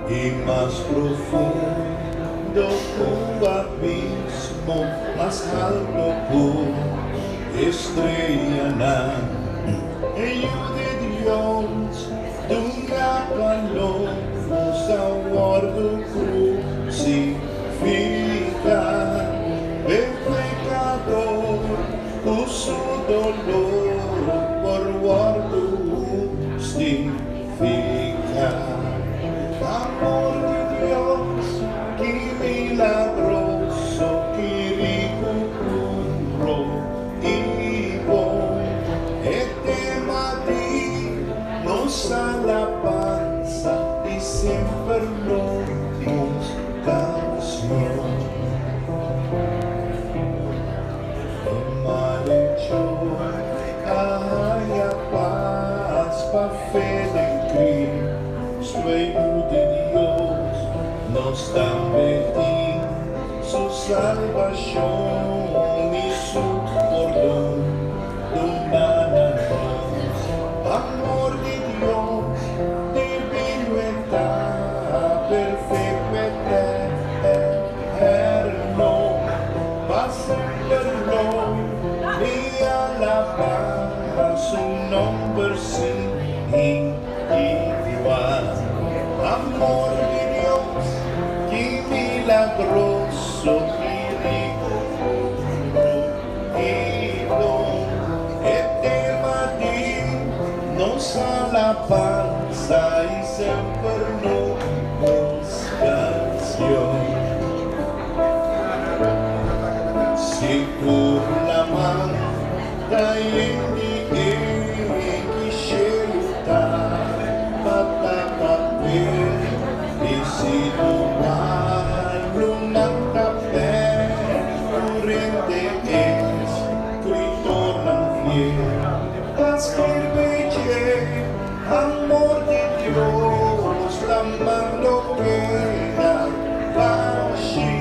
I mas profundo ku abismo, mas halto ku estreanan. E Yu di Dios duna pa nos a wòrdu krusifiká, p'e pekador ku su dolor por wòrdu hustifiká. Amor di Dios, ki milagroso, ki riku, puro i bon. E tema di nos alabansa i semper nos kanshon. E malechor a haña pas pa fe den Cristo, e Yu di Dios. Nos tambe tin su salbashon i su pordon duna na nos. Amor di Dios divino e ta, perfecto eterno, pa semper lo mi alabá su nomber sin igual. Amor di Dios, ki milagroso, ki riku, puro i bon. E tema di nos alabansa i semper nos kanshon. Sigur laman ta yen di enki shelu ta bata papel i si dualunan ta perkurente eskritornan fiel ta skirbi dje amor di Dios laman lo keda bashi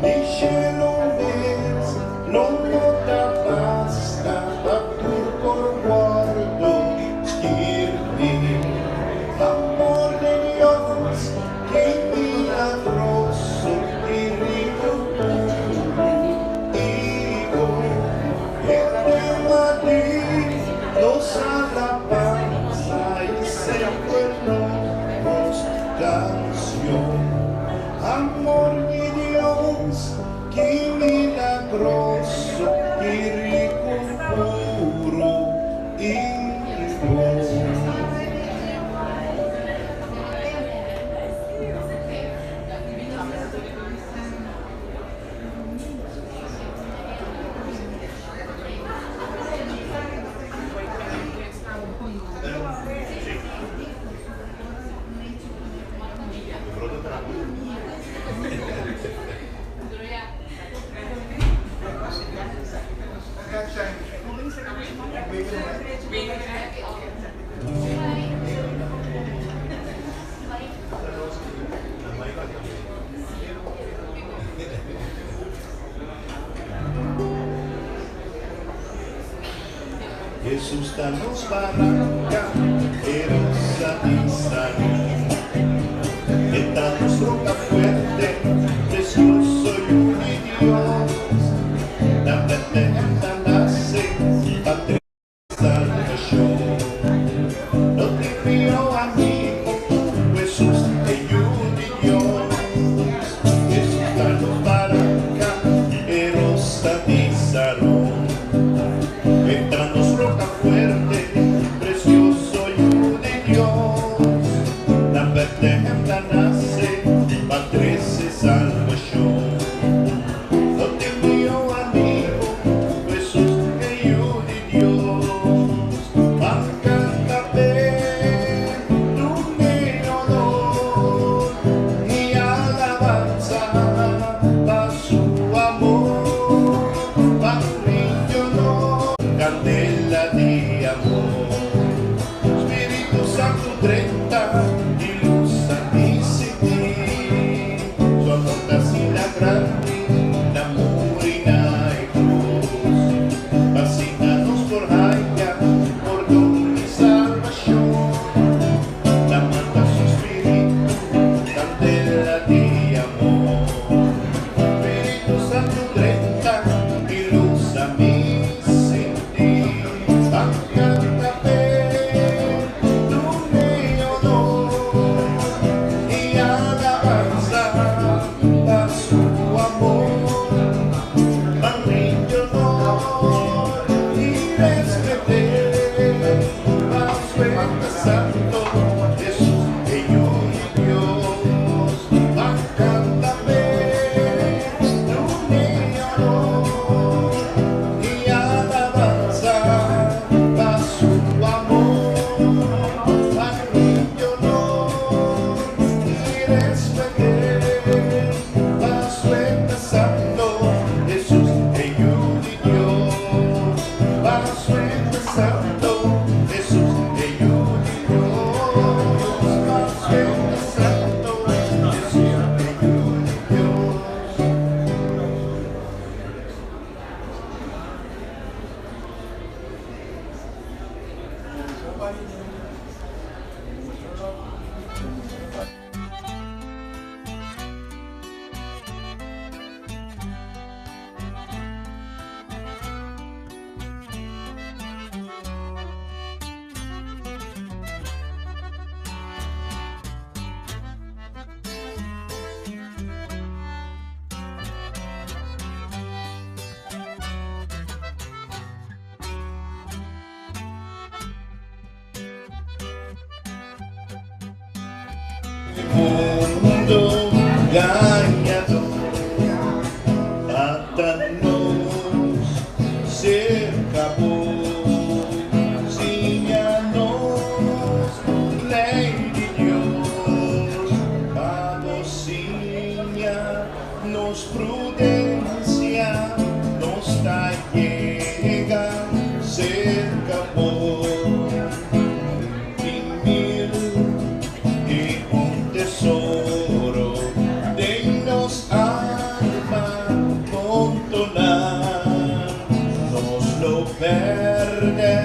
ni shelu mes lo no ta basta pa tur por wòrdu skirbi. Amor di Dios, ki milagroso, ki riku, puru i bon. E tema di nos alabansa i semper nos kanshon. Amor di Dios, ki milagroso, ki riku, puru i bon. Hesus ta nos baranka, e rosa di Saron. E ta nos roka fuerte, precioso Yu di Dios. Na Bethlehem ta nase, pa trese salbashon. No tin mihó amigo ku Hesus, e Yu di Dios. Hesus ta nos baranka, e rosa di Saron. E ta nos roka fuerte, precioso Yu di Dios. Na Bethlehem ta nase, pa trese salbashon. No tin mihó amigo ku Hesus, e Yu di Dios. Ban kanta p'e, dun'e honor i alabansa pa su amor. Ban rindi honor. Kandela di amor. Spiritu Santu drenta i lus a disipí. Su amor ta asina grandi, ta muri na e krus. Pa asina nos por haya pordon i salbashon. Ta manda su Spiritu. Santo, Jesus e Yu di Dios, Ban canta p'e, dun'e honor y alabanza pa su amor, Ban rindi honor y respet'e, Paso e ta Santo, Jesus e Yu di Dios, Paso e ta Santo, Jesus e Yu di Dios, Paso e ta Santo, Jesus e Yu di Dios. Mundo gañadó, ata nos cerca bo, siña nos ley di Dios, pa bo siña nos prudencia, nos ta yega cerca bo. Tin 1001 tesoro den nos alma montoná, nos lo perde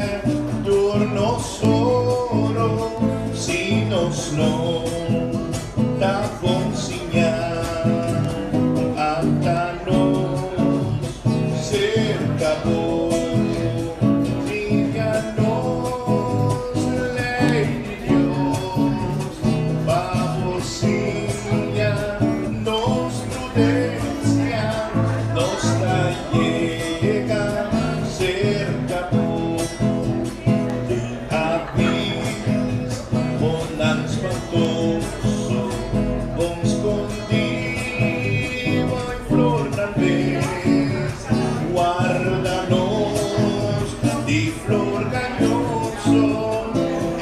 tur nos oro si nos no ta bon siñá. Ata nos cerca bo, siña nos ley di Dios, pa bo siña nos prudencia, nos ta yega cerca bo. Den abismonan spantoso, bon skondí bo i flornan bes, warda nos di flor gañoso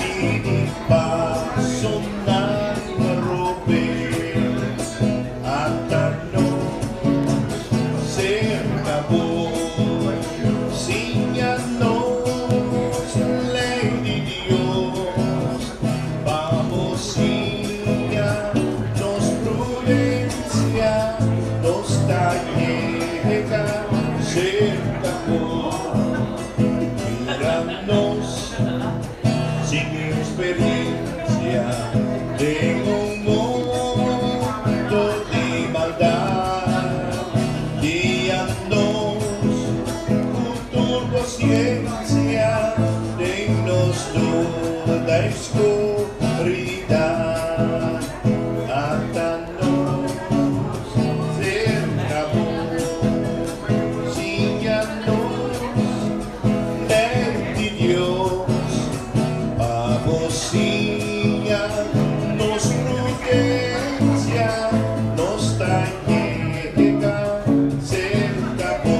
i di pasonan robes. Ata nos cerca bo, siña nos ley di Dios, pa bo siña nos prudencia, nos ta yega cerca bo. Mira nos sin experiencia den un mundo di maldad, guia nos cu tur bo ciencia den nos duda y oscuridad. Ata nos cerca bo, siña nos ley di Dios, pa bo siña nos prudencia, nos ta yega cerca bo.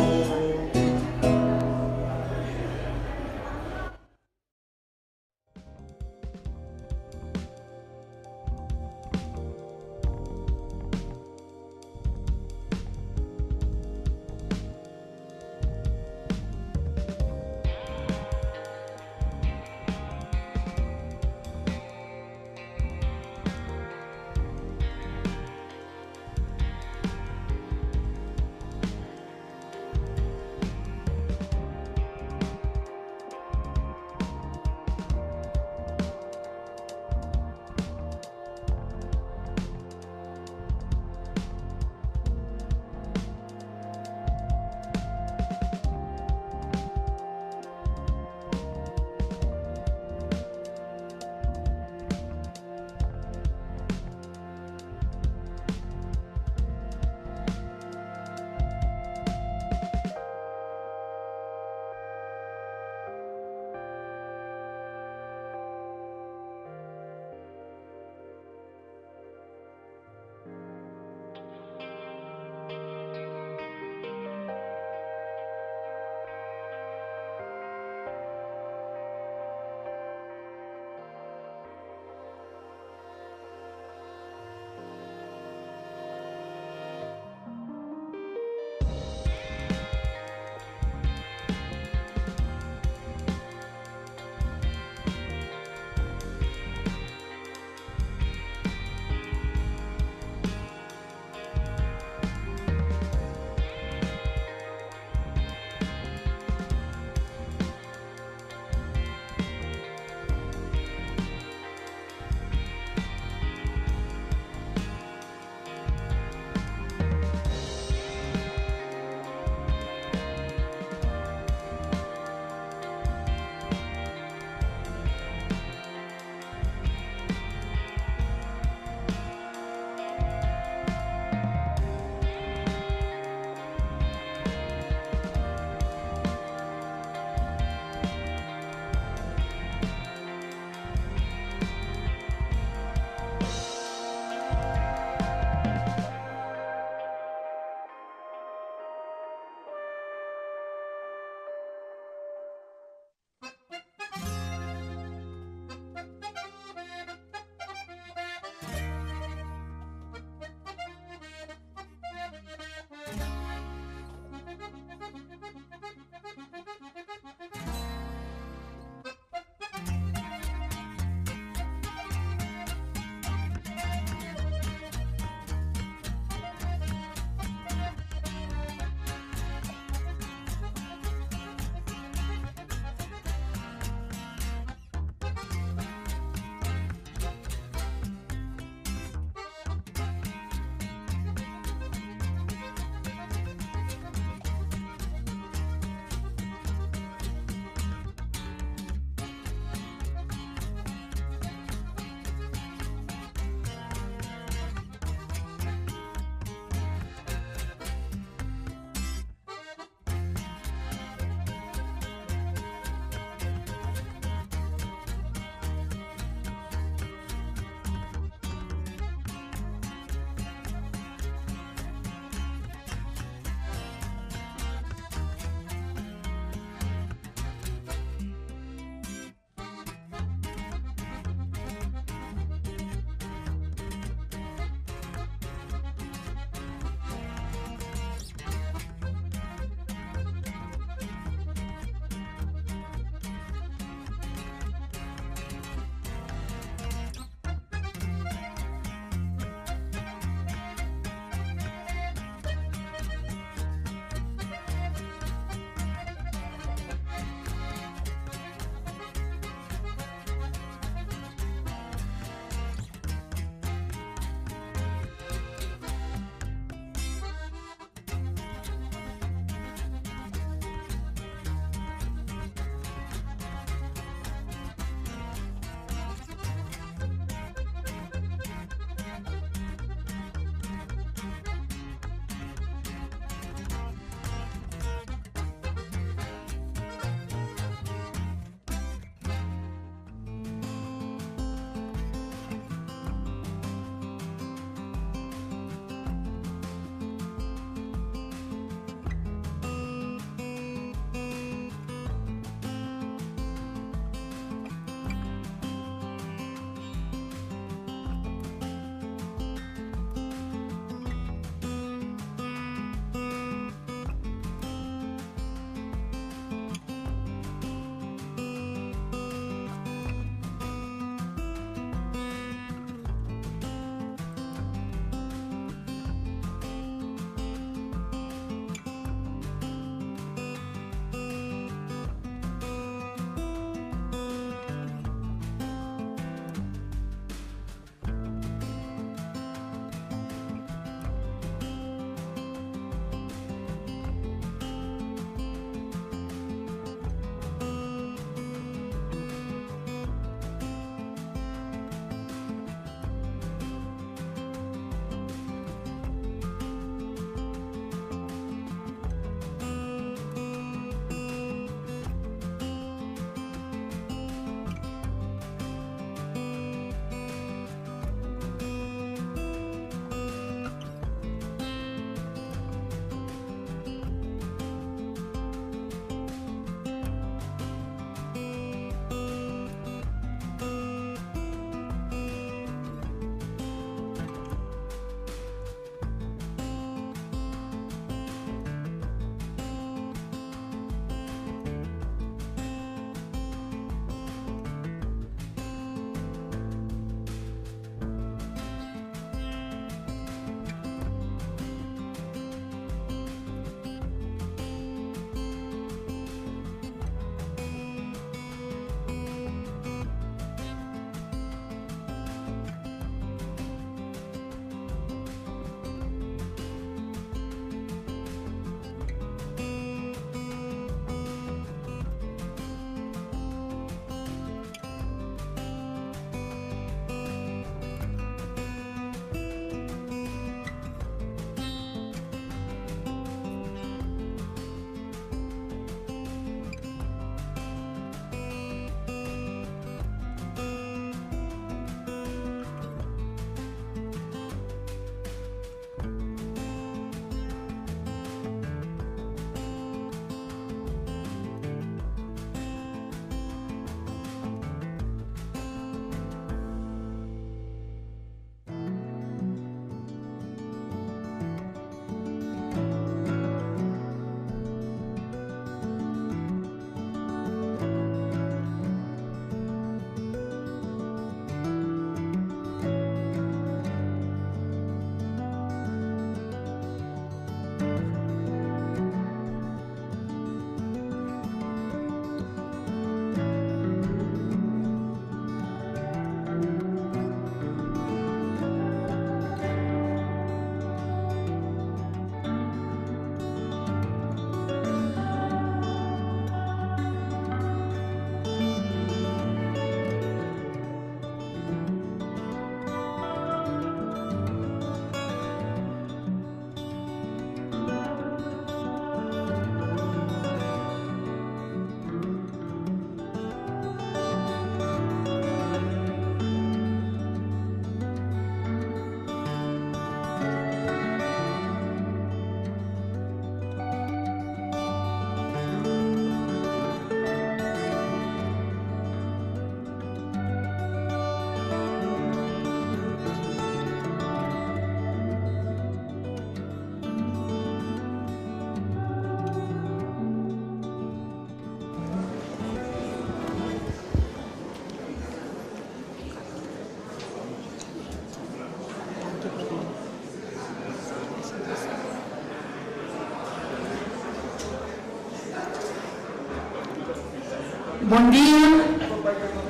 Bon dia,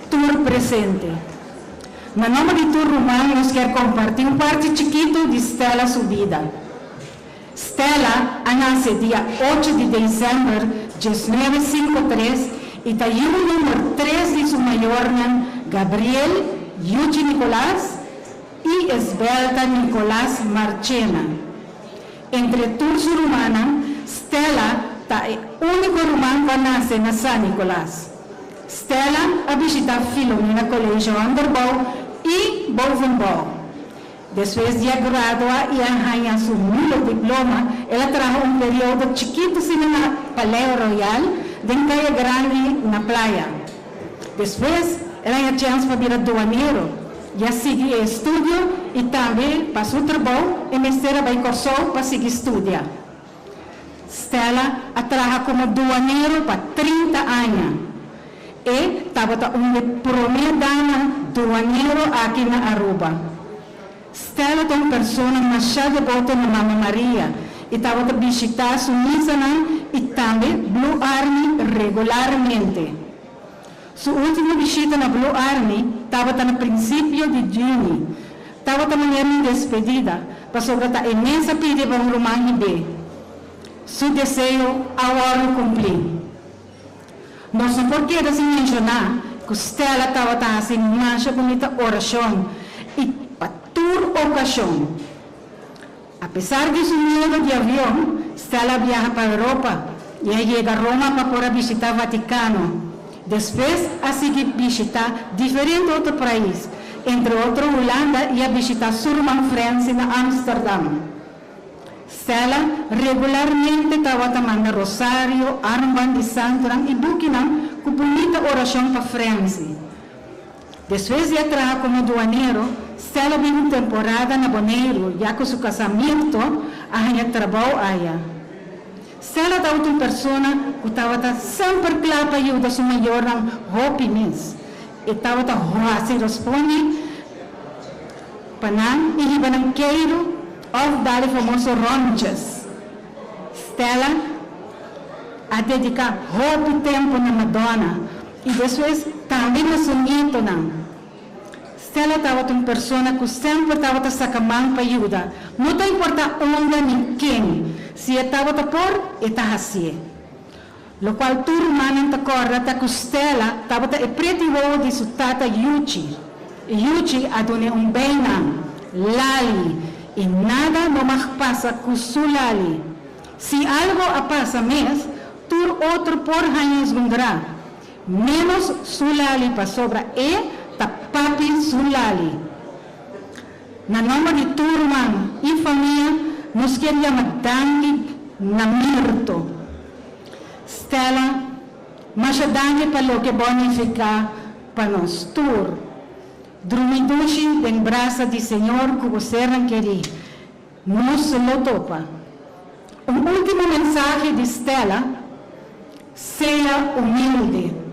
tur presente. Na nomber di tur ruman nos kier comparti un parti chikito di Stella su bida. Stella a nace dia ocho di december diesnuebe cinco tres y ta yiu number tres di su mayornan Gabriel Yuchi Nicolaas y Esbelta Nicolaas Marchena. Entre tur su rumannan, Stella ta e úniko ruman ku a nase na San Nicolas. Stella a bishitá Filomena College Onderbouw i Bovenbouw. Despues di a gradua i a haña su mulo diploma, el a traha un periodo chikitu sina na Paleo Royal den Kaya Grandi na Playa. Despues el a haña chèns pa bira duanero i a sigui e estudio i tambe pa su trabou e mester a bai Kòrsou pa sigui studia. Stella a traha komo duanero pa 30 aña. E tabata un di promé dama duanero aki na Aruba. Stella ta un persona masha deboto na Mama Maria i tabata bishitá su misanan i tambe Blue Army regularmente. Su último bishita na Blue Army tabata na prinsipio di yüni. Tabata manera un despedida, pasobra ta e mes a pidi pa un ruman hib'é. Su deseo a wòrdu kumplí. Nos no por keda sin menshoná ku Stella tabata hasi masha bunita orashon i pa tur okashon. Apesar di su miedu di avion, Stella a biaha pa Europa i a yega Roma pa por a bishitá Vatikano. Despues a sigui bishitá diferente otro pais, entre otro Hulanda i a bishitá su ruman Frenzy na Amsterdam. Stella regularmente tabata manda rosario, armband di santunan i bukinan ku bunita orashon pa Frenzy. Despues di a traha komo duanero, Stella a biba un temporada na Boneiru ya ku su kasá Mirto a haña trabou aya. Stella tabata un persona ku tabata semper kla pa yuda su mayornan hopi mes. E tabata hasi rospondi pa nan i hiba nan keiru òf dal e famoso ròntjes. Stella a dediká hopi tempu na Madonna i despues tambe na su nietonan. Stella tabata un persona ku semper tabata saka man pa yuda, no ta importá unda ni ken, si e tabata por, e ta hasié. Lokual tur rumannan ta kòrda ta ku Stella tabata e preti wowo di su tata Yuchi. I Yuchi a dun'é un beinam, Lali, i nada no mag pasa ku su Lali. Si algo a pasa mes, tur otro por haña zundrá, ménos su Lali pasobra e ta papi su Lali. Na nòmber di tur ruman i famia nos kier yama danki na Mirto. Stella, masha danki pa loke bo a nifiká pa nos tur. Drumi dushi den brasa di Señor ku bo sernan kerí. Nos lo topa. Un último mensahe di Stella, Sea humilde.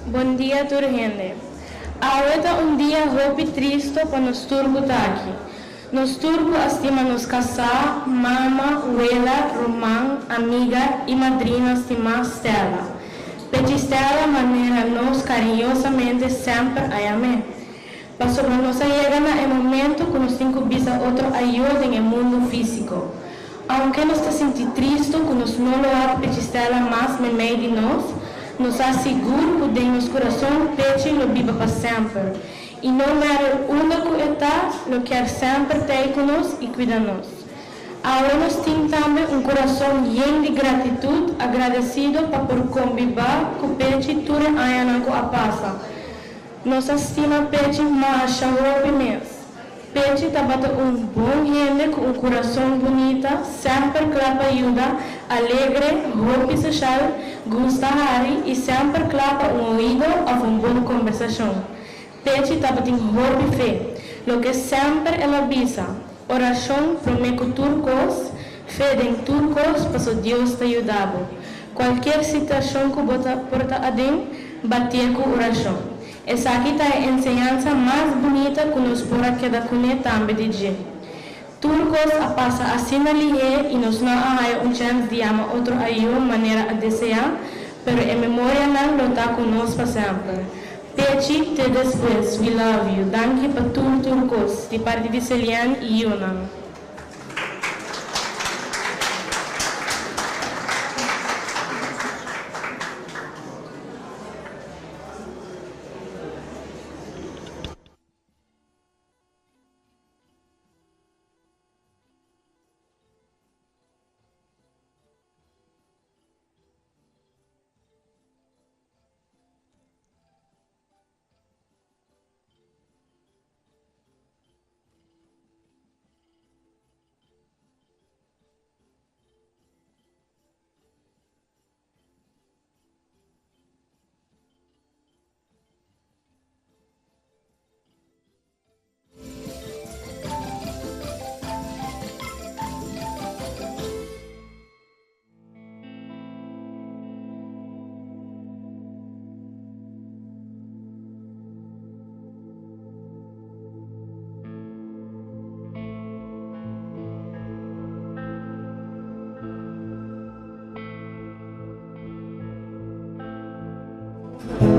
Bon dia tur hende. Awe ta un dia hopi tristo pa nos tur ku ta aki. Nos tur ku a stima nos kasá, mama, wela, ruman, amiga i madrina stimá Stella. Pechi Stella manera nos cariñosamente semper a yam'e. Pasobra nos a yega na e momento cu nos tin cu bisa otro ayo den e mundo fisico. Aunke nos ta sinti tristo cu nos no lo wak Pechi Stella mas memey di nos, nos sa sigur cu den nos curason Pechi lo biba pa semper. Y no matter unda cu e ta, lo kier semper t'ey cu nos y cuida nos. Awe nos tin tambe un kurason yen di gratitut, agradesido pa por kombibá ku Pechi tur e añanan ku a pasa. Nos a stima Pechi masha hopi mes. Pechi tabata un bon hende ku un kurason bunita, semper kla pa yuda, alegre, hopi soshal, gusta hari i semper kla pa un oido òf un bon kombersashon. Pechi tabatin hopi fe. Loke semper el a bisa, Orashon promé ku tur kos, fe den tur kos paso Dios ta yuda bo. Kualkier situashon ku bo ta por ta aden, batié ku orashon. Esaki ta e enseñansa mas bunita ku nos por a keda kuné tambe di dje. Tur kos a pasa asina lihé i nos no a haya un chèns di yama otro ayó manera a deseá, pero e memorianan lo ta ku nos pa semper. Pechi, te despues, we love you, danki pa tur tur kos, di parti di Celianne i yunan.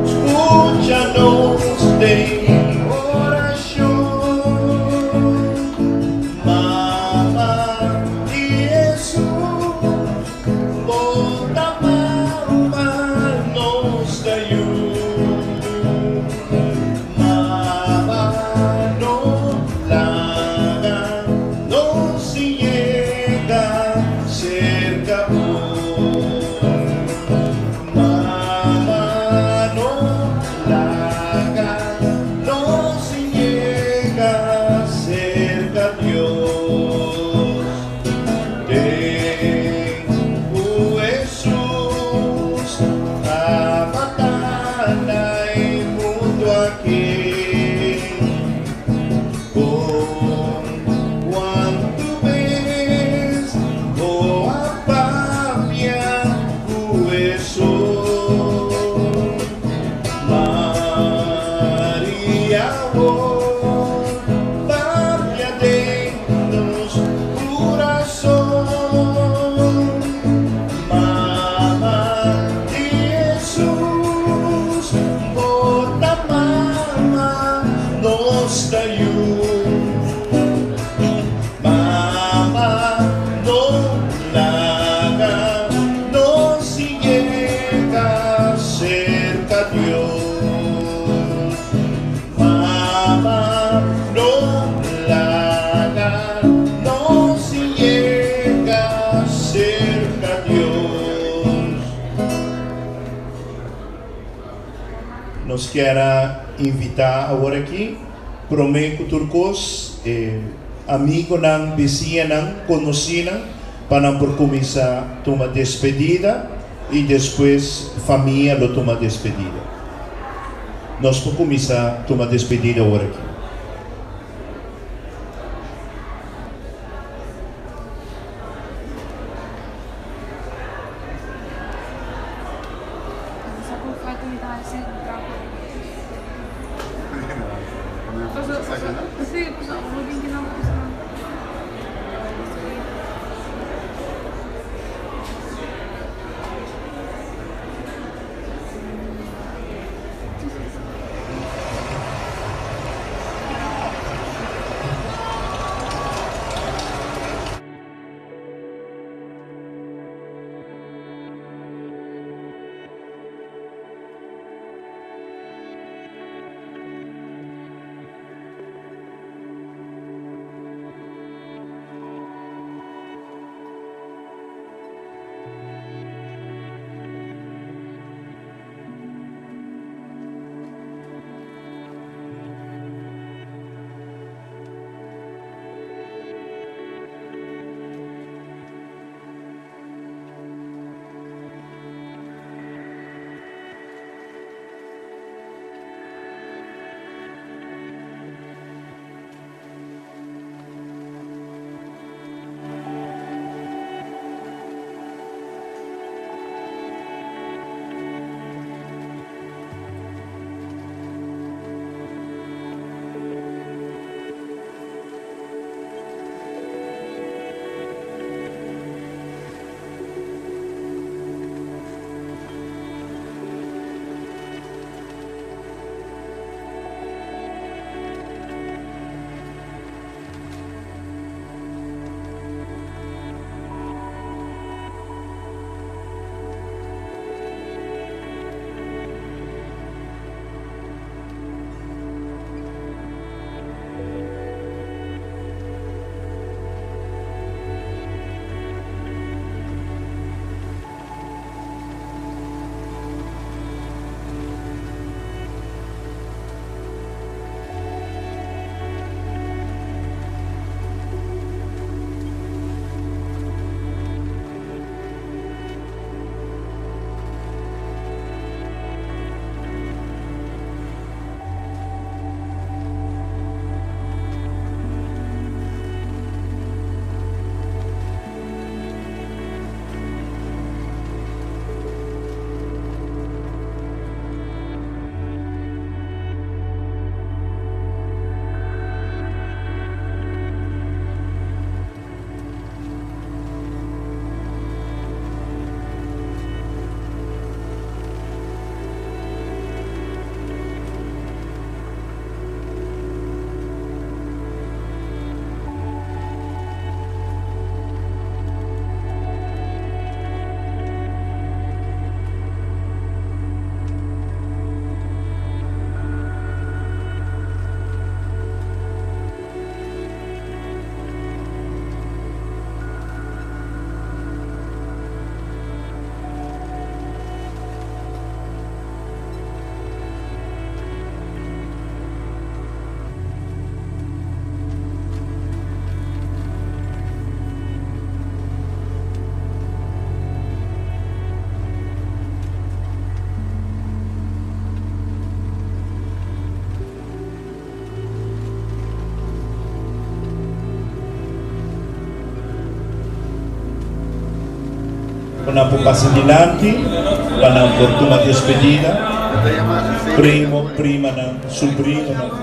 Skucha nos den orashon, Mama di Hesus, bo ta mama nos ta yu. Mama no laga nos sin yega serka bo. Mama no laga nos sin yega serka Dios. Den ku Hesus tabata na e mundu aki. Kon kuantu bes bo a papia ku Hesus? Maria awor papia den nos kurason. Mama di Hesus, bo ta mama nos ta yu. Mama no laga nos sin yega serka Dios. Mama no laga nos sin yega serka Dios. Nos kier a invita awor aki, prome ku tur kos, e amigonan, bisiñanan, konosinan pa nan por kuminsá tuma despedida i despues famia lo tuma despedida. Nos por kuminsá tuma despedida awor aki. Cu nan por pasa dilanti pa nan por tuma despedida, primo, primanan, subrinonan.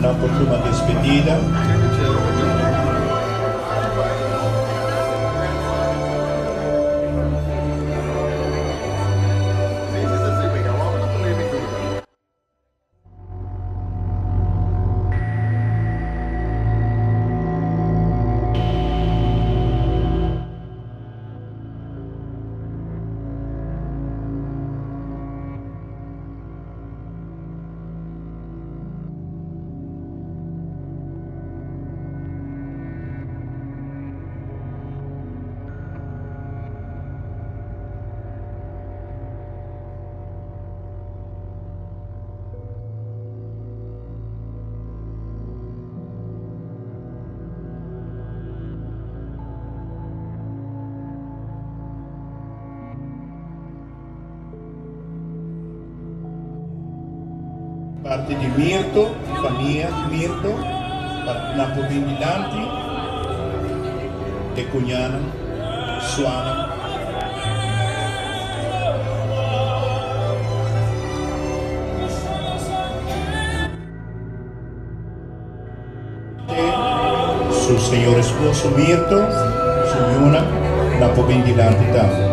Nan por tuma despedida. Parti di Mirto, famia di Mirto, pa nan por bin dilanti, e cuñanan, suanan. Su señor esposo Mirto, su yuna, nan por bin dilanti tambe.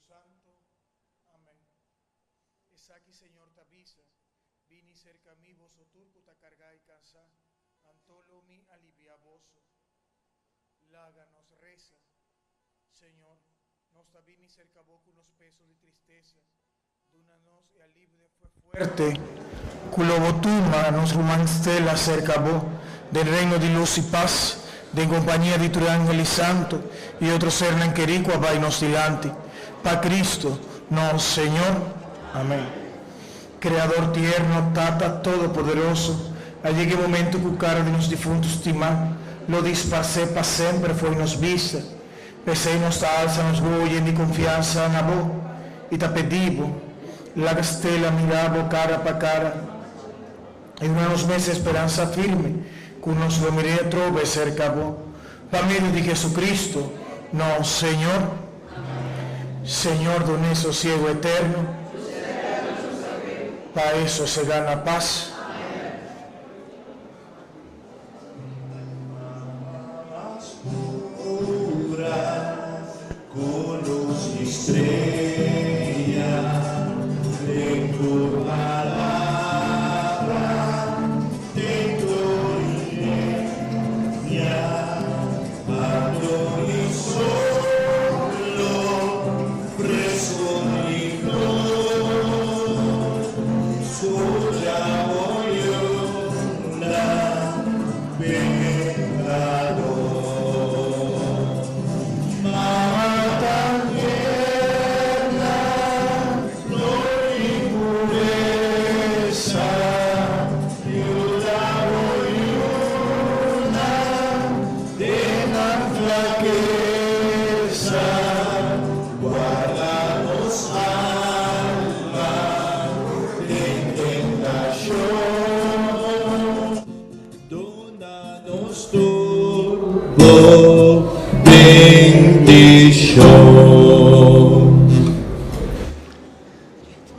Santo. Amèn. Esaki Señor ta bisa, Bini serka mi, boso tur ku ta kargá i kansá, anto lo mi aliviá boso. Laga nos resa. Señor, nos ta bini serka bo ku nos peso di tristesa. Duna nos e alivio den fe fuerte ku lo bo tuma nos ruman Stella serka bo den reino di lus i pas, den kompania di tur e angel i santu i otro sernan kerí ku a bai nos dilanti. Pa Cristo, nos Señor. Amén. Kreador tierno, Tata Todopoderoso, a yega e momento ku kara di nos difuntu stimá lo disparsé pa semper fo'i nos bista. P'esei nos ta alsa nos wowo yen di konfiansa na Bo i ta pedí Bo, laga Stella mira Bo kara pa kara i duna nos mes e speransa firme ku nos lo mir'é atrobe serka Bo, pa medio di Jesucristo, nos Señor. Señor dun'é sosiego eterno, pa e sosegá na pas. Duna nos tur bo bendishon.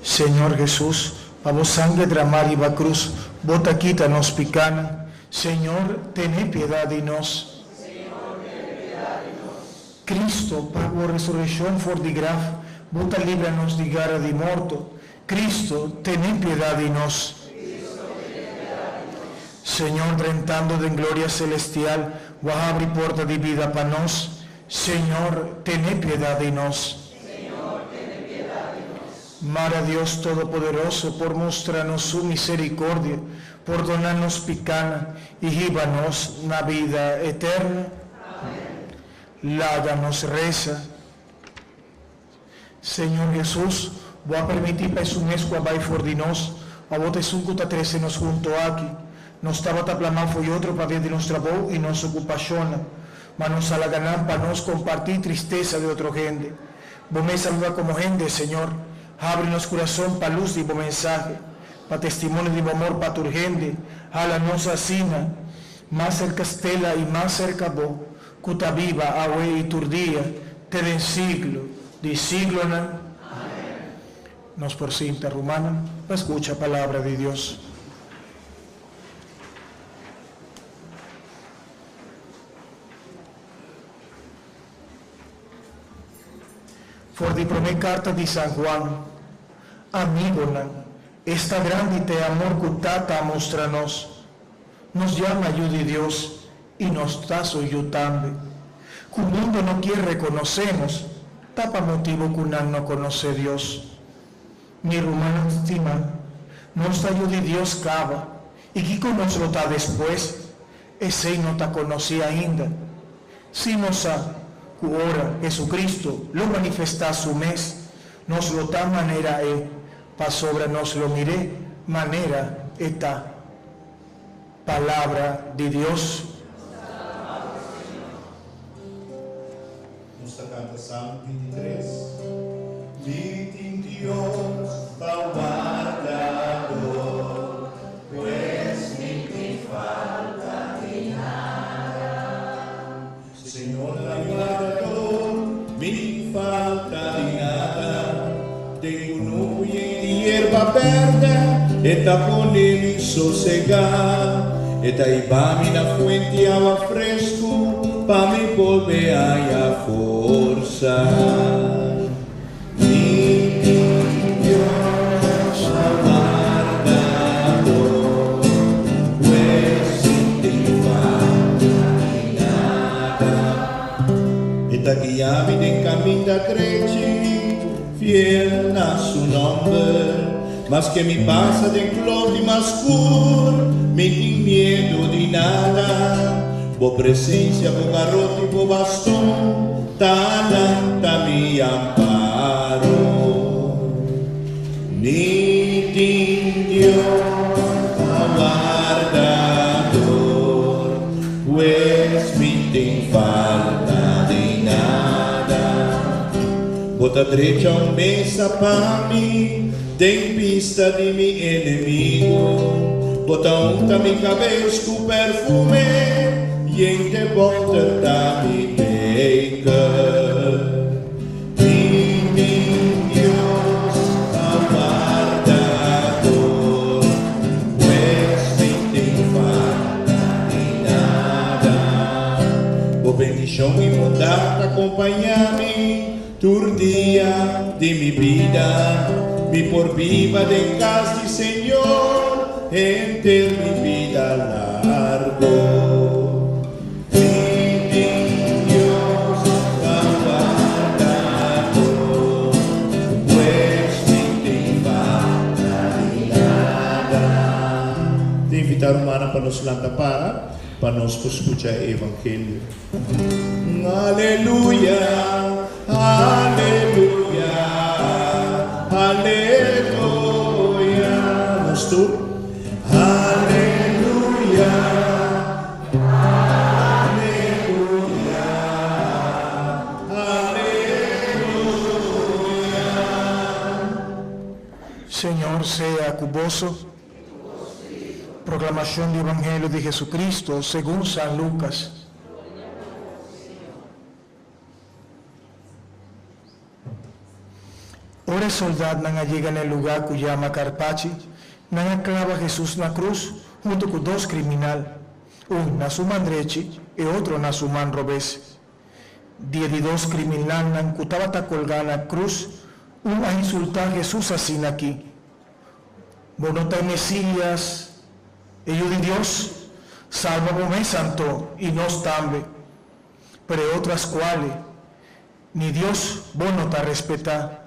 Señor Jesus, pa bo sangre dramá riba cruz, bo ta kita nos picanan. Señor, tene piedad di nos. Cristo, pa bo resurreccion for di graf, bo ta libra nos di gara di morto. Cristo, tene piedad di nos. Señor, drentando den gloria celestial, bo a habri porta di bida pa nos. Señor, tene piedad di nos. Mara Dios Todopoderoso por mustra nos su misericordia, pordona nos picana y hiba nos na bida eterno. Laga nos reza. Señor Hesus, Bo a permití pa esun mes ku a bai for di nos, awor ta esun ku ta trese nos hunto aki. Nos tabata plamá fo'i otro pabia di nos trabou i nos okupashonnan, ma nos a laga nan pa nos kompartí tristesa di otro hende. Bo mes a biba komo hende, Señor. Habri nos kurason pa lus di Bo mensahe, pa testimonio di Bo amor pa tur hende. Hala nos asina mas serka Stella i mas serka Bo, Ku ta biba awe i tur dia, te den siglo di siglonan. Amen. Nos por sinta, rumannan, pa skucha palabra di Dios. For di promé karta di San Juan, Amigonan, esta grandi ta e amor ku Tata a mustra nos. Nos yama yu di Dios i nos ta su yu tambe. Ku mundo no kier rekonosé nos, ta pa motibu ku nan no konosé Dios. Mi rumannan stimá, nos ta yu di Dios kaba, i kiko nos lo ta despues, esei no ta konosí ainda. Sí nos sa ku ora Jesucristo lo manifestá su mes, nos lo ta manera E, pasobra nos lo mir'é manera E ta. Palabra di Dios. Nos ta canta Salmo 23. Mi tin Dios pa wardador, pues mi tin falta di nada. Señor ta mi wardador, mi tin falta di nada. Den kunuku yen di yerba bèrdè, e ta pone mi sosegá. E ta hiba mi na fuente awa fresku, pa mi bolbe haña forsa. Ta guia mi den caminda drechi, fiel na su nomber. Maske mi pasa den kloof di mas scur, mi tin miedo di nada. Bo presencia, bo garoti, bo baston, ta lanta mi amparo. Mi tin Dios pa wardador, pues mi tin falta di nada. Bo ta drecha un mesa pa mi den bista di mi enemigo. Bo ta unta mi cabes cu perfume, yen te boter ta mi beker. Mi tin Dios pa wardador, pues mi tin falta di nada. Bo bendicion i bondad ta compaña mi tur dia di mi bida. Mi por biba den cas di Señor henter mi bida largo. Mi tin Dios pa wardador, pues mi tin falta di nada. Ta invita rumannan pa nos lanta para, pa nos por scucha e evangelio. Aleluya, aleluya, aleluya. Nos tur. Aleluya, aleluya, aleluya. Señor sea cu boso. Proclamacion di Evangelio di Jesucristo segun San Lucas. Ora e soldatnan a yega na e lugá ku yama Karpachi, nan a klaba Hesus na krus huntu ku dos kriminal, un na su man drechi e otro na su man robes. Di e di dos kriminalnan ku tabata kolgá na krus, un a insultá Hesus asina aki, Bo no ta e Mesías, e Yu di Dios? Salba bo mes anto i nos tambe. Pero e otro a skual-e, Ni Dios bo no ta respetá.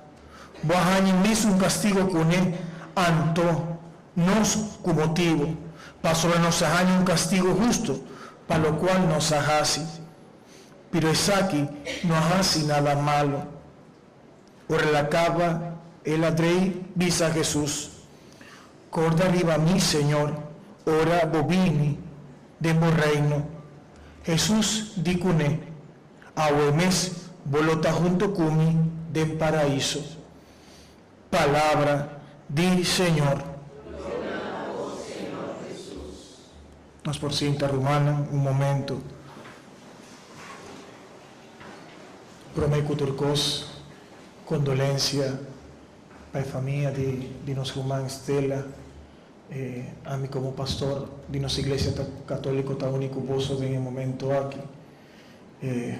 Bo a haña mesun kastigo kuné, anto nos ku motibu, pasobra nos a haña un kastigo hustu pa lokual nos a hasi. Pero esaki no a hasi nada malu. Ora el a kaba, el a drei bisa Hesus, Korda riba mi, Señor, ora bo bini den bo reino. Hesus di kuné, Awe mes bo lo ta hunto ku mi den Paraiso. Palabra di Señor. Gloria na bo, Señor Hesus. Nos por sinta rumannan un momento. Prome ku tur kos, kondolensia pa e famia di di nos ruman Stella. Ami komo pastor di nos iglesia katoliko ta uni ku boso den e momento aki. E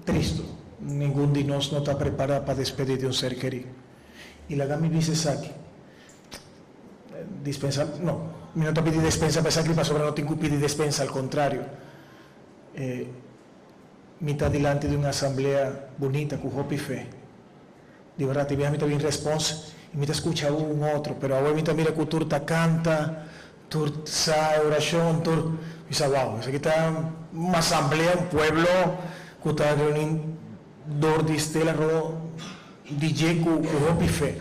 tristo, ningun di nos no ta prepará pa despedí di un ser kerí. I laga mi bisa esaki, dispensa, no, mi no ta pidi despensa pa esaki pasobra no tin ku pidi despensa, al kontrario, e mi ta dilanti di un asamblea bunita ku hopi fe. Di bèrdat, e biaha mi ta bin respons i mi ta skucha un otro, pero awe mi ta mira ku tur ta kanta, Tur sa e orashon, tur mi sa wow, esaki ta un asamblea, un pueblo ku ta reuní dor di Stella Ro di dje ku hopi fe.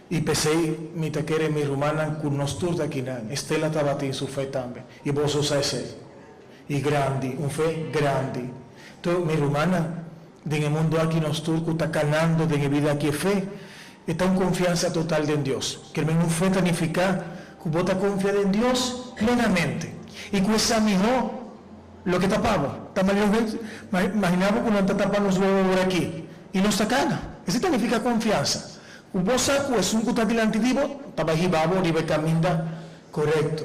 I p'esei mi ta kere mi rumannan ku nos tur ta akinan, Stella tabatin su fe tambe, i boso sa esei. I grandi, un fe grandi. Tur mi rumannan, den e mundu aki nos tur ku ta kanando den e bida aki e fe E ta un konfiansa total den Dios. Kermen un fe ta nifiká ku bo ta konfia den Dios plenamente i ku e sa mihó loke ta pa bo. Ta manera un hende, Imaginá bo ku nan ta tapa nos wowo ora aki i nos ta kana. Esei ta nifiká konfiansa. Ku bo sa ku esun ku ta dilanti di bo ta bai hiba bo riba e kaminda korekto.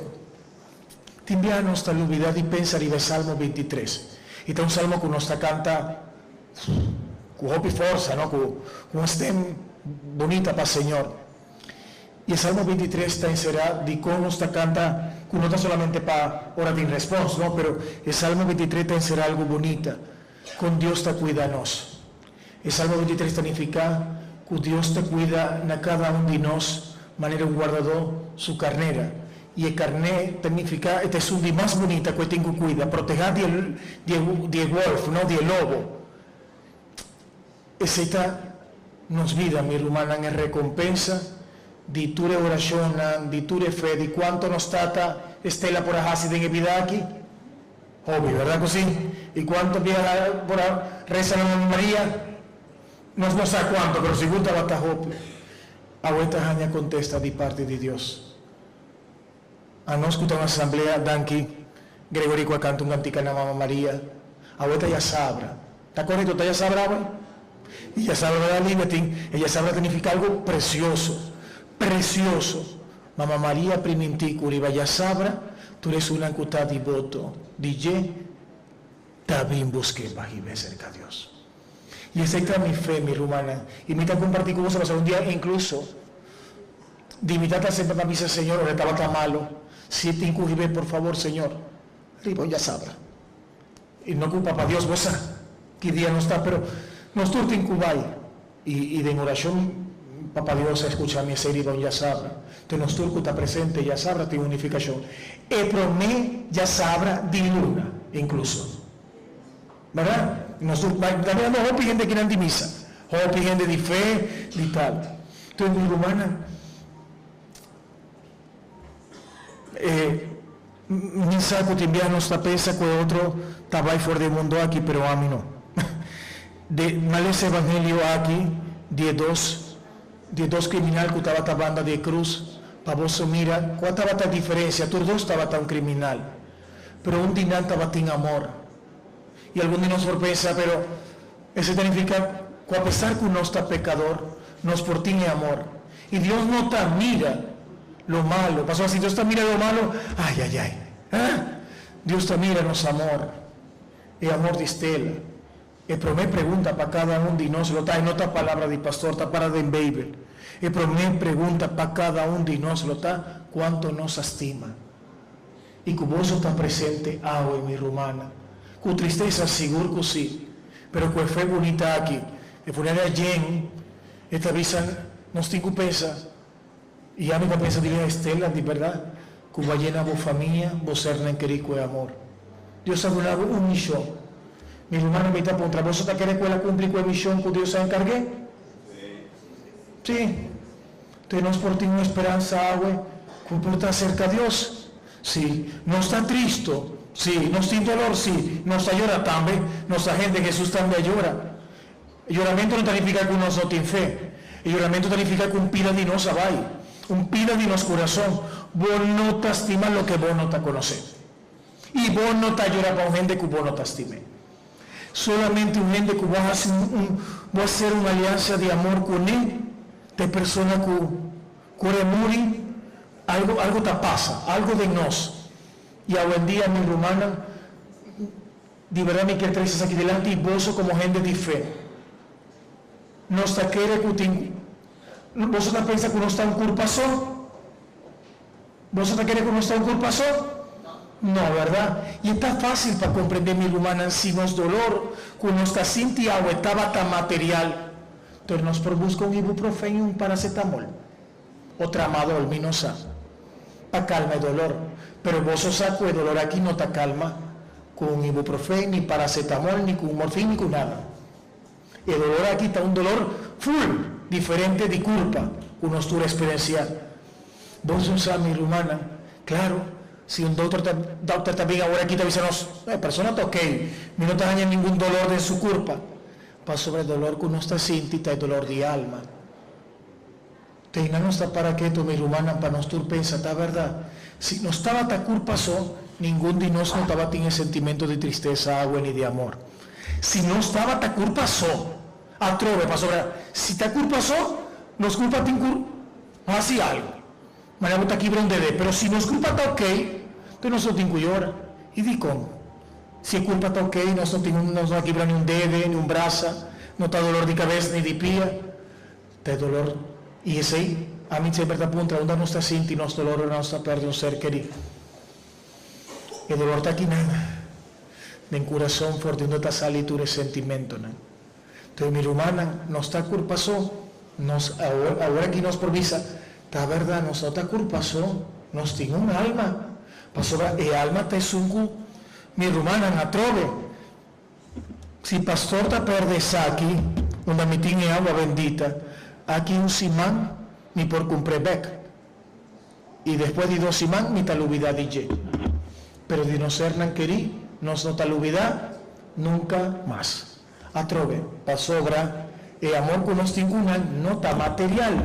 Tin bia nos ta lubidá di pensa riba e Salmo 23. I ta un salmo ku nos ta kanta ku hopi forsa, no? Ku un stem bunita pa Señor. I e Salmo 23 ta enserá dikon nos ta kanta ku no ta solamente pa ora tin respons, no? Pero e Salmo 23 ta enserá algu bunita. Kon Dios ta kuida nos. E Salmo 23 ta nifiká ku Dios ta kuida na kada un di nos manera un wardadó su karnera. I e karné ta nifiká e ta esun di mas bunita ku e tin ku kuida, protehá di e di e di e wòlf, no, di e lobo. Esei ta nos bida, mi rumannan, e rekompensa di tur e orashonnan, di tur e fe, di kuantu nos tata Estela por a hasi den e bida aki. Hopi, bèrdat ku si? I kuantu biaha por a resa na Mama Maria? Nos no sa kuantu, pero sigur tabata hopi. Awe ta haña kontesta di parti di Dios. Anos ku ta un asamblea, danki Gregory ku a kanta un kantika na Mama Maria. Awe ta yasabra. Ta korekto, ta yasabra awe? I yasabra na Biblia tin, e yasabra ta nifiká algu presioso, presioso. Mama Maria primintí ku riba djasabra tur esunnan ku ta diboto di dje ta bin busk'é pa hib'é serka Dios. I esei ta mi fe, mi rumannan, i mi ta kompartí ku boso pasobra un dia inkluso di mi tata semper ta bisa Señor ora e tabata malu, Si e tin ku hib'é, por fabor, Señor, riba un djasabra. I no ku Papa Dios bo sa ki dia nos ta, pero nos tur tin ku bai. I den orashon Papa Dios a skucha mi esei riba un djasabra. Te nos tur ku ta presente djasabra tin un nifikashon. E promé djasabra di luna inkluso. Bèrdat? Nos tur bai. Ta mirando hopi hende akinan di misa. Hopi hende di fe, di tal. Entonces mi rumannan, e mi sa ku tin bia nos ta pensa ku e otro ta bai for di e mundu aki, pero ami no. De malesa evangelio aki di e dos di e dos kriminal ku tabata banda di e krus, pa boso mira kua tabata e diferensia, tur dos tabata un kriminal, pero un di nan tabatin amor. I algun di nos por pensa, pero esei ta nifiká ku apesar ku nos ta pekador, nos por tin e amor. I Dios no ta mira lo malo, pasobra si Dios ta mira lo malo, ai, ai, ai, eh! Dios ta mira nos amor, e amor di Stella. E promé pregunta pa kada un di nos lo ta, i no ta palabra di pastor, ta para den Beibel. E promé pregunta pa kada un di nos lo ta, Kuantu nos a stima? I ku boso ta presente awe, mi rumannan. Ku tristesa, sigur ku si, pero ku e fe bunita aki, e funeraria yen, e ta bisa, Nos tin ku pensa, i ami ta pensa di Lia Estela, di bèrdat, ku bo a yena bo famia, bo sernan kerí ku e amor. Dios a duna bo un mishon. Mi rumannan, mi ta puntra, boso ta kere ku el a kumpli ku e mishon ku Dios a enkarg'é? Sí. Te nos por tin un esperansa awe ku por ta aserka Dios? Sí. Nos ta tristo? Sí. Nos tin dolor? Sí. Nos ta yora tambe? Nos ta hende, Hesus tambe a yora. E yoramentu no ta nifiká ku nos no tin fe. E yoramentu ta nifiká ku un pida di nos a bai, un pida di nos kurason. Bo no ta stima loke bo no ta konosé. I bo no ta yora pa un hende ku bo no ta stim'é. Solamente un hende ku bo a hasi un bo a sera un aliansa di amor kuné, ta e persona ku ku ora e muri, algu algu ta pasa, algu den nos. I awendia, mi rumannan, di bèrdat mi kier trese esaki dilanti boso komo hende di fe. Nos ta kere ku tin boso ta pensa ku nos ta un kurpa so? Boso ta kere ku nos ta un kurpa so? No, bèrdat? I e ta fásil pa komprendé, mi rumannan, si nos dolor ku nos ta sinti awe tabata material, pero nos por buska un ibuprofen i un paracetamol, o tramadol, mi no sa, pa kalma e dolor. Pero boso sa ku e dolor aki no ta kalma ku un ibuprofen, ni paracetamol, ni ku un morfin, ni ku nada. E dolor aki ta un dolor full diferente di kurpa ku nos tur a eksperensiá. Boso sa, mi rumannan, klaru, si un dokter ta dokter ta bin awor aki ta bisa nos, e persona ta okey, mi no ta haña ningun dolor den su kurpa. Pasobra e dolor ku nos ta sinti ta e dolor di alma. Te nan nos ta para ketu, mi rumannan, pa nos tur pensa, ta bèrdat, si nos tabata kurpa so, ningun di nos no tabatin e sentimento di tristesa, awe ni di amor. Si nos tabata kurpa so, atrobe, pasobra si ta kurpa so, nos kurpa tin ku hasi algu. Manera bo ta kibra un dede. Pero si nos kurpa ta okey, enton nos no tin ku yora. I dikon? Si e kurpa ta okey, nos no tin un, nos no a kibra ni un dede, ni un brasa, no ta dolor di kabes ni di pia. Ta e dolor i esei, ami semper ta puntra unda nos ta sinti nos dolor ora nos ta perde un ser kerí. E dolor ta aki nan. Den kurason for di unda ta sali tur e sentimentonan. Entonces mi rumannan, nos ta kurpa so, nos awor awor aki nos por bisa, ta bèrdat nos no ta kurpa so, nos tin un alma, pasobra e alma ta esun ku mi rumannan atrobe. Si pastor ta pèrdè esaki, unda mi tin e awa bendita, aki un siman mi por kumpr'é bèk. I despues di dos siman mi ta lubidá di dje. Pero di nos sernan kerí nos no ta lubidá nunka mas. Atrobe, pasobra e amor ku nos tin ku nan no ta material.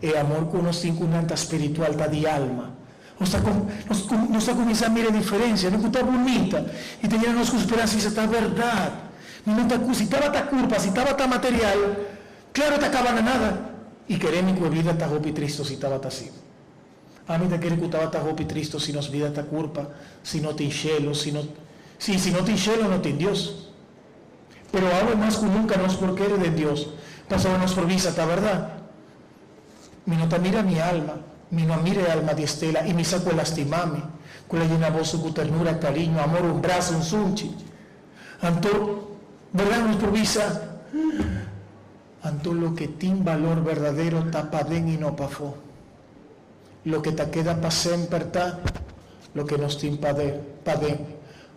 E amor ku nos tin ku nan ta spiritual, ta di alma. Nos ta nos nos ta kuminsá mira e diferensia, no ku ta bunita i ta yena nos ku speransa i bisa ta bèrdat. Mi no ta ku si tabata kurpa, si tabata material, Claro ta caba na nada y kere mi cu e bida ta hopi tristo si tabata asi. Ami ta kere cu tabata hopi tristo si nos bida ta curpa, si no tin shelo, si no, si, si no tin shelo no tin Dios. Pero awe mas cu nunca nos por kere den Dios, pasobra nos por bisa ta berdad. Mi no ta mira mi alma, mi no a mira e alma di Estela y mi sa cu e lastima mi, cu el a yena boso cu ternura, cariño, amor, un brasa, un sunchi. Anto, berdad nos por bisa, Anto loke tin balor berdadero ta paden i no pafó. Loke ta keda pa semper ta loke nos tin paden.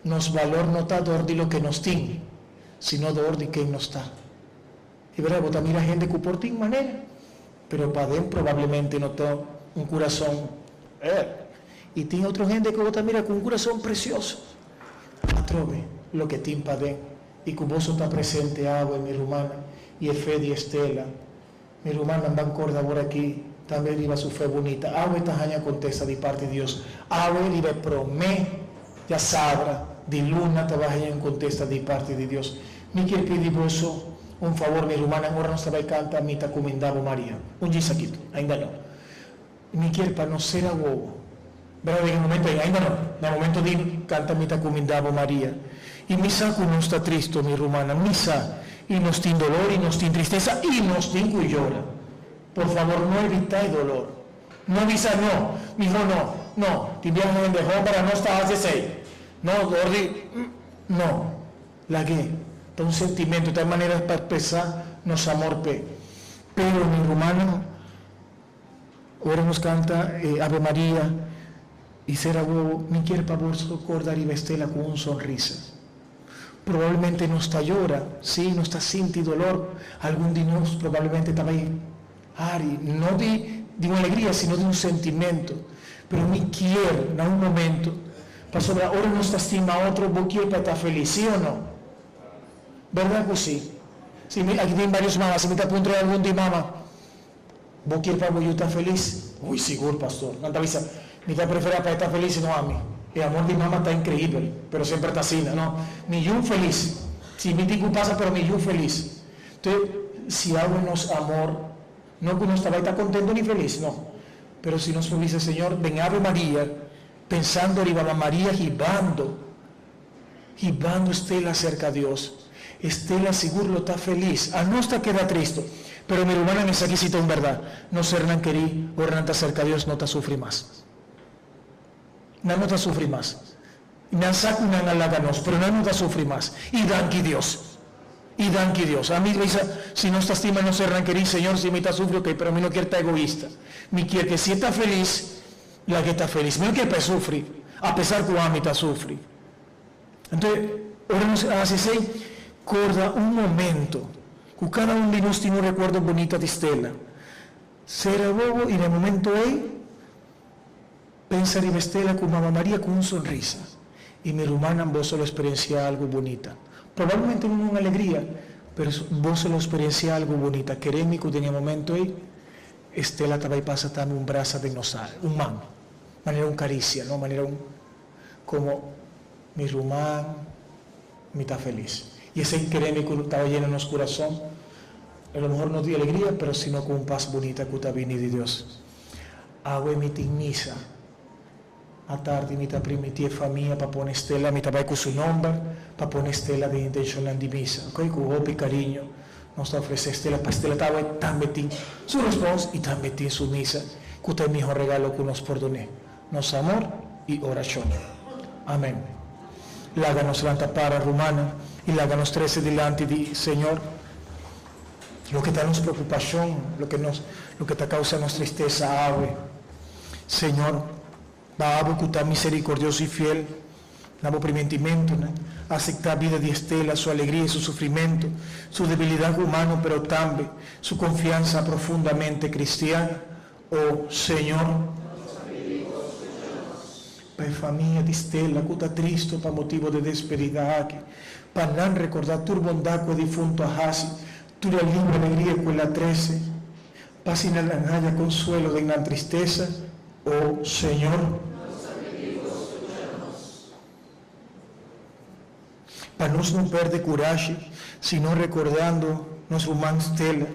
Nos balor no ta dor di loke nos tin, sino dor di ken nos ta. I berdad bo ta mira hende ku por tin manera, pero paden probablemente no ta un kurason. I tin otro hende ku bo ta mira ku un kurason presioso. Atrobe, loke tin paden i ku boso ta presente awe, mi rumannan, i e fe di Estela. Mi rumannan, ban korda awor aki tambe riba su fe bunita. Awe ta haña kontesta di parti di Dios. Awe riba e promé djasabra di luna ta bai haña un kontesta di parti di Dios. Mi kier pidi boso un fabor, mi rumannan, ora nos ta bai kanta Mi ta kumindá bo Maria. Un djisakito, ainda no. Mi kier pa nos sera wowo. Bra den e momento ei, ainda no, na momento di canta mi ta cuminda bo Maria. Y mi sa cu nos ta tristo, mi rumannan, mi sa. Y nos tin dolor y nos tin tristesa y nos tin cu yora. Por favor, no evita e dolor. No bisa no, miho no, no, tin biaha hende homber a nos ta haci esey. No, dor di, no. Lag'é. Ta un sentimento, ta e manera pa expresa nos amor p'e. Pero, mi rumannan, Ora nos canta e Ave Maria y cera wowo, mi kier pa bo corda riba Estela cu un sonrisa. Probablemente nos ta yora, si, nos ta sinti dolor, algun di nos probablemente ta bay hari, no di di un alegria sino di un sentimento, pero mi kier na un momento, pasobra ora nos ta stima otro bo kier pa e ta feliz, si o no? Berdad cu si? Si, mi aki tin varios mama, si mi ta puntra algun di mama, Bo kier pa bo yu ta felis? Ui, sigur, pastor. Nan ta bisa, Mi ta preferá pa e ta felis i no ami. E amor di mama ta inkreibel, pero semper ta asina, no? Mi yu felis. Si, mi tin ku pasa, pero mi yu felis. Entonces, si awe nos amor, no ku nos ta bai ta kontento ni felis, no. Pero si nos por bisa, Señor, den Ave Maria, pensando riba Mama Maria hibando, Hibando Stella serka Dios. Stella sigur lo ta felis. Anos ta keda tristo. Pero mi rumannan esaki si ta un bèrdat. Nos sernan kerí ora nan ta serka Dios no ta sufri mas. Nan no ta sufri mas. Nan sa ku nan a laga nos, pero nan no ta sufri mas. I danki Dios. I danki Dios. Ami bisa, si nos ta stima nos sernan kerí, Señor, si mi ta sufri, ok, pero mi no kier ta egoista. Mi kier ke si e ta felis, Laga e ta felis. Mi no kier pa e sufri, apesar ku ami ta sufri. Anto, ora nos a hasi esei, korda un momento ku kada un di nos tin un rekuerdo bunita di Stella. Sera wowo i na e momento ei, pensa riba Stella ku Mama Maria ku un sonrisa. I mi rumannan, boso lo eksperensiá algu bunita. Probablemente no un alegria, pero boso lo eksperensiá algu bunita. Kere mi ku den e momento ei, Estela ta bai pasa tambe un brasa den nos sal, un man, manera un karisia, no, manera un, komo, mi ruman, mi ta felis. I esei keremi ku tabata yena nos kurason, a lo mehor no di alegria, pero sino ku un pas bunita ku ta bini di Dios. Awe mi tin misa. Atardi mi ta primiti e famia pa pone Estela, mi ta bai ku su nomber, pa pone Estela den intenshonnan di misa. Oke, ku hopi kariño nos ta ofresé Estela pa Estela ta awe tambe tin su respons i tambe tin su misa, ku ta e mihó regalo ku nos por dun'é, nos amor i orashon. Amen. Laga nos lanta para, rumannan, i laga nos trese dilanti di Señor loke ta nos preokupashon, loke nos, loke ta kousa nos tristesa awe. Señor, pa abo ku ta miserikordioso i fiel na bo primentimentunan, aseptá bida di Estela, su alegria i su sufrimentu, su debilidat humano pero tambe su konfiansa profundamente kristian. O Señor. Pa e famia di Stella ku ta tristu pa motibu di despedida aki, pa nan rekordá tur bondat ku e difuntu a hasi, tur e libre alegria ku el a trese, pa asina nan haña konsuelo den nan tristesa, o Señor. Pa nos no perde kurashi, sino rekordando nos ruman Stella,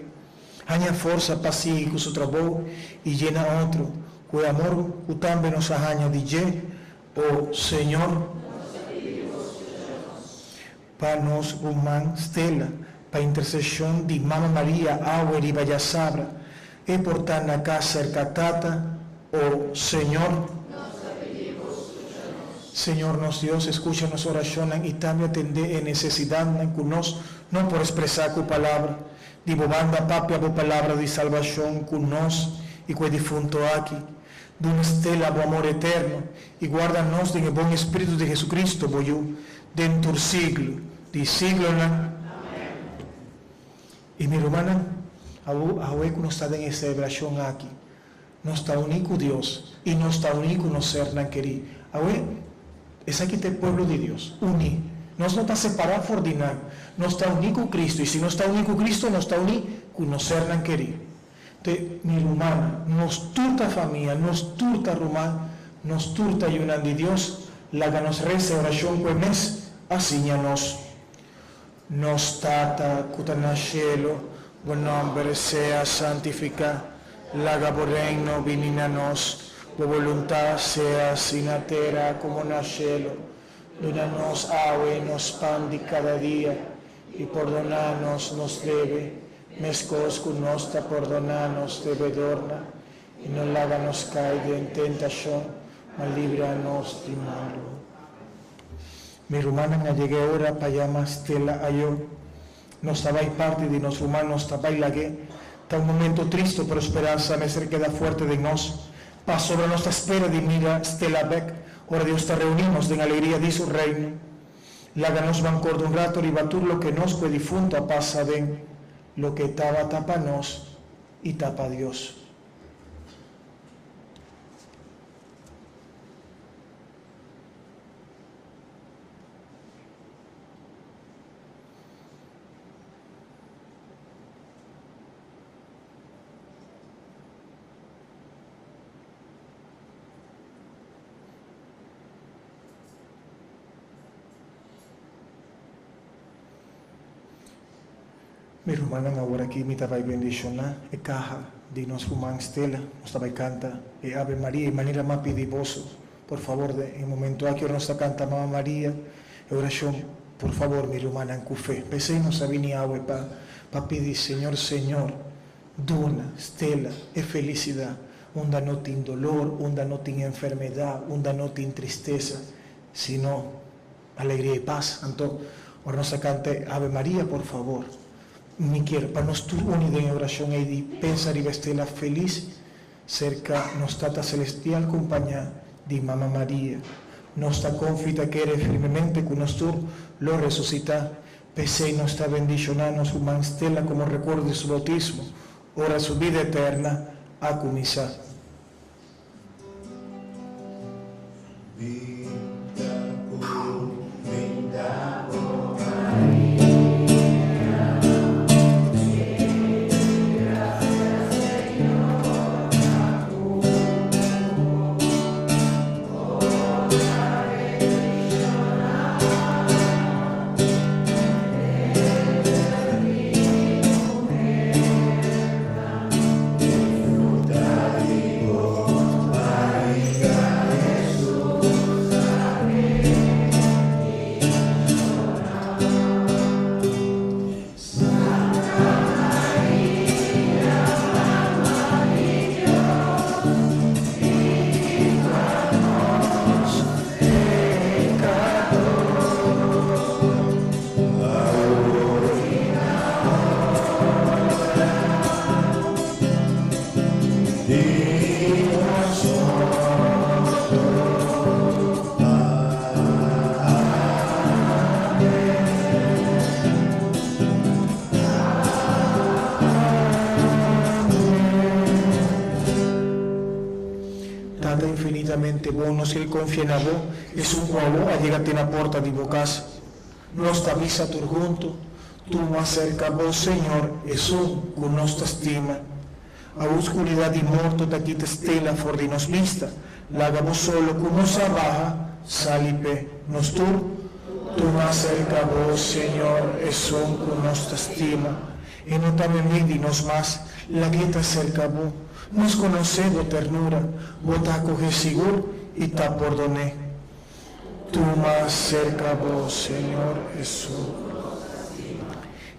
haña forsa pa sigui ku su trabou i yena otro ku e amor ku tambe nos a haña di dje, o Señor. Pa nos ruman Stella, pa interseshon di Mama Maria awe riba djasabra, e por ta na kas serka Tata, o Señor. Señor nos Dios, escucha nos oracionnan y tambe atende e necesidadnan cu nos no por expresa cu palabra. Di bo banda papia bo palabra di salbacion cu nos y cu e difunto aki. Duna Stella bo amor eterno y guarda nos den e bon Espíritu di Jesucristo, bo Yu, den tur siglo di siglonan. Y mi rumannan, awo awe cu nos ta den e celebracion aki, Nos ta uní ku Dios i nos ta uní ku nos sernan kerí. Awe, esaki ta e pueblo di Dios, uní. Nos no ta separá for di nan. Nos ta uní ku Cristo, i si nos ta uní ku Cristo, nos ta uní ku nos sernan kerí. Te, mi rumannan, nos tur ta famia, nos tur ta ruman, nos tur ta yunan di Dios. Laga nos resa e orashon ku e mes a siña nos. Nos Tata ku ta na shelu, bo nòmber sea santifiká. Laga bo Reino bini na nos. Bo boluntat sea hasi na tera komo na shelu. Duna nos awe nos pan di kada dia, i pordoná nos nos debe, meskos ku nos ta pordoná nos debedornan. I no laga nos kai den tentashon, ma libra nos di malu. Mi rumannan a yega e ora pa yama Stella ayo. Nos ta bai parti di nos ruman, nos ta bai lag'é. Ta un momento tristo, pero speransa mester keda fuerte den nos. Pasobra nos ta spera di mira Stella bek ora Dios ta reuní nos den alegria di su Reino. Laga nos ban korda un rato riba tur loke nos ku e difunto a pasa den loke tabata pa nos i ta pa Dios. Mi rumannan awor aki mi ta bai bendishoná e kaha di nos ruman Stella. Nos ta bai kanta e Ave Maria i manera m'a pidi boso por fabor den e momento aki ora nos ta kanta Mama Maria e orashon por fabor mi rumannan ku fe. P'esei nos a bini awe pa pa pidi Señor Señor duna Stella e felisidat unda no tin dolor, unda no tin enfermedat, unda no tin tristesa, sino Alegria i pas. Anto, ora nos ta kanta e Ave Maria, por fabor, mi kier pa nos tur uni den e orashon ei di pensa riba Estela felis serka nos Tata Selestial kompañá di Mama Maria. Nos ta konfi ta kere firmemente ku nos tur lo resusitá. P'esei nos ta bendishoná nos ruman Stella komo rekuerdo di su boutismo, ora su bida eterna a kuminsá. bon nos kier konfia na Bo, esun ku awor a yega te na porta di Bo kas. Nos ta bisa tur huntu, Tuma serka Bo, Señor, esun ku nos ta stima. Awor skuridat di morto ta kita stela for di nos bista, laga Bo solo ku nos a baha sali p'e. Nos tur, tuma serka Bo, Señor, esun ku nos ta stima. E no ta memei di nos mas, lag'é ta serka Bo. Nos konosé Bo ternura, Bo ta akohé sigur i ta pordon'é. Tuma serka Bo, Señor Hesus.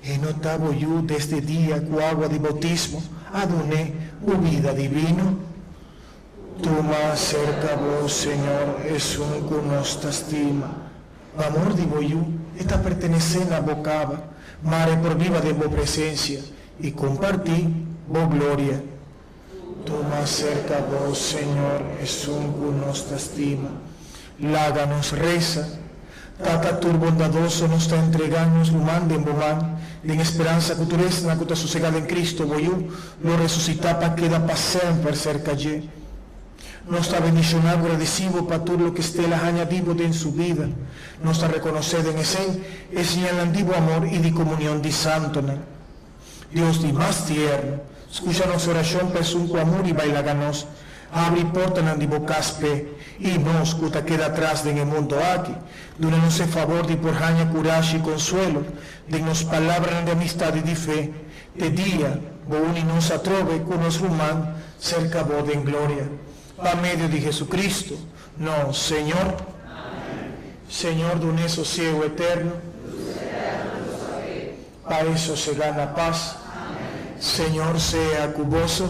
E no ta Bo yu desde dia ku agua di boutismo a dun'é Bo bida divino. Tuma serka Bo, Señor, esun ku nos ta stima. Pa amor di Bo yu, e ta pertenesé na Bo kaba, mare por biba den Bo presensia i kompartí Bo gloria. Tuma serka Bo, Señor, esun ku nos ta stima. Laga nos resa. Tata tur bondadoso, nos ta entregá nos ruman den Bo man, den e speransa ku tur esnan ku ta sosegá den Cristo, Bo Yu, lo resusitá pa keda pa semper serka dje. Nos ta bendishoná gradisí Bo pa tur loke Stella haña di Bo den su bida. Nos ta rekonosé den esei e siñalnan di Bo amor i di komunion di santonan. Dios di mas tierno, scucha nos oracion pa esun cu a muri bay laga nos, habri portanan di bo cas p'e, y nos cu ta keda atras den e mundo aki, duna nos e fabor di por haña curashi y consuelo den nos palabranan di amistad y di fe, te dia bo uni nos atrobe cu nos ruman cerca bo den gloria. Pa medio di Jesucristo, nos Señor. Señor dun'e sosiego eterno. Pa e sosegá na pas. Señor sea ku boso.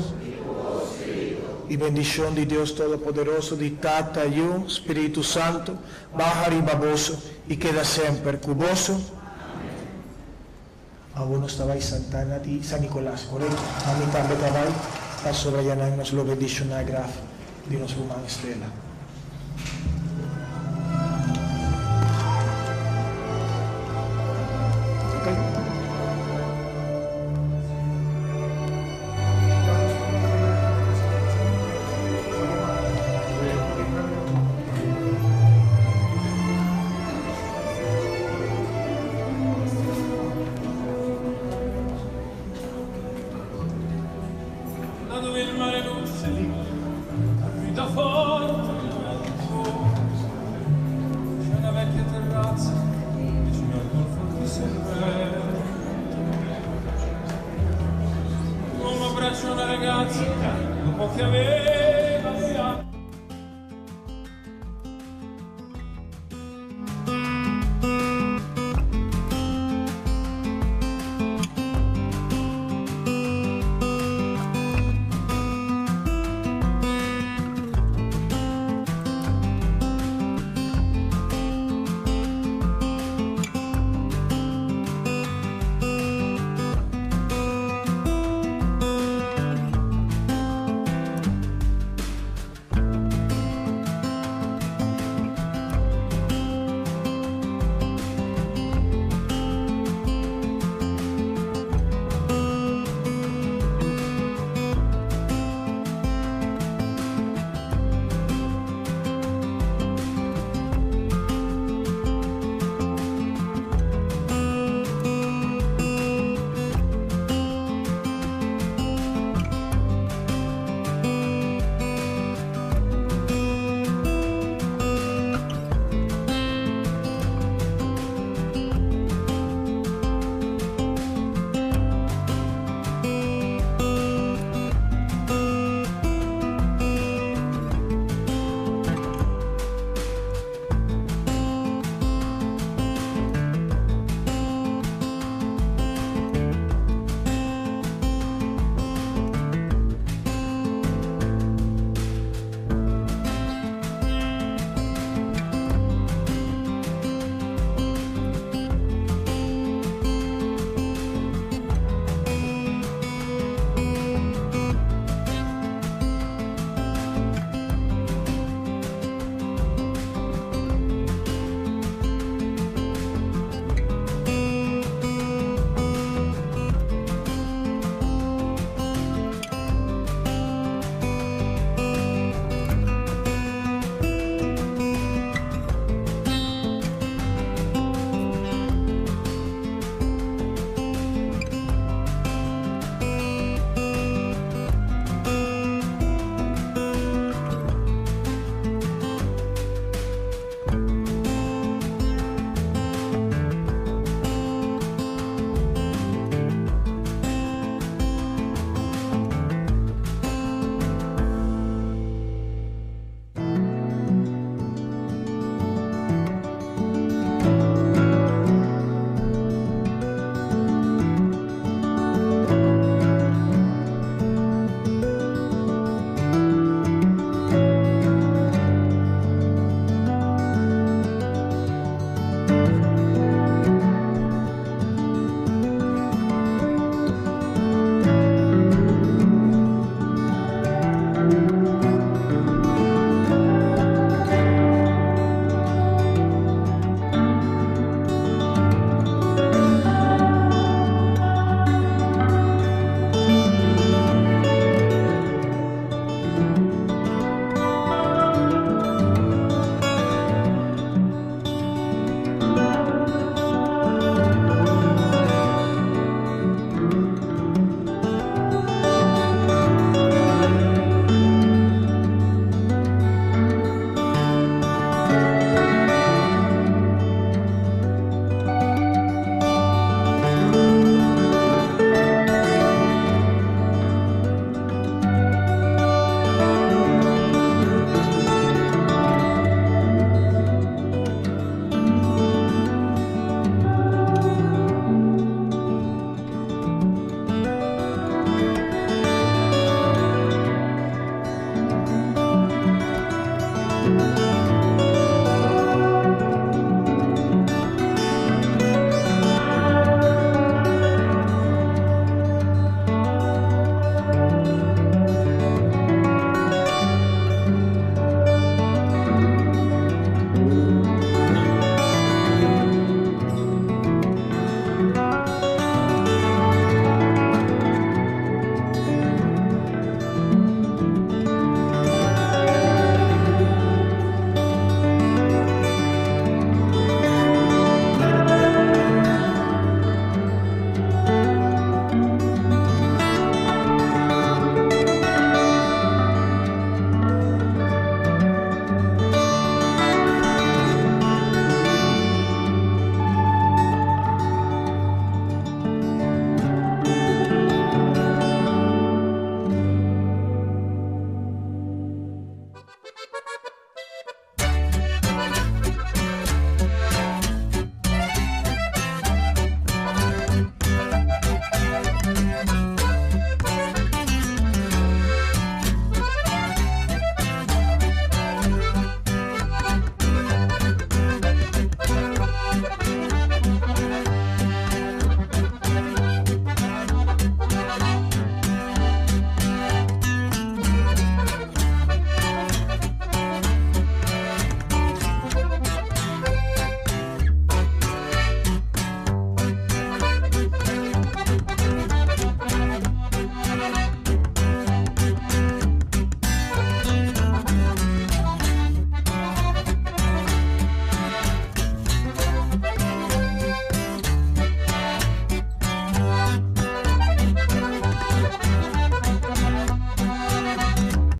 I bendishon di Dios Todopoderoso, di Tata, Yu, Spiritu Santu, baha riba boso i keda semper ku boso. Awor nos ta bai Santana di San Nicolas, korekto? Ami tambe ta bai, pasobra ya nan nos lo bendishoná graf di nos ruman Stella.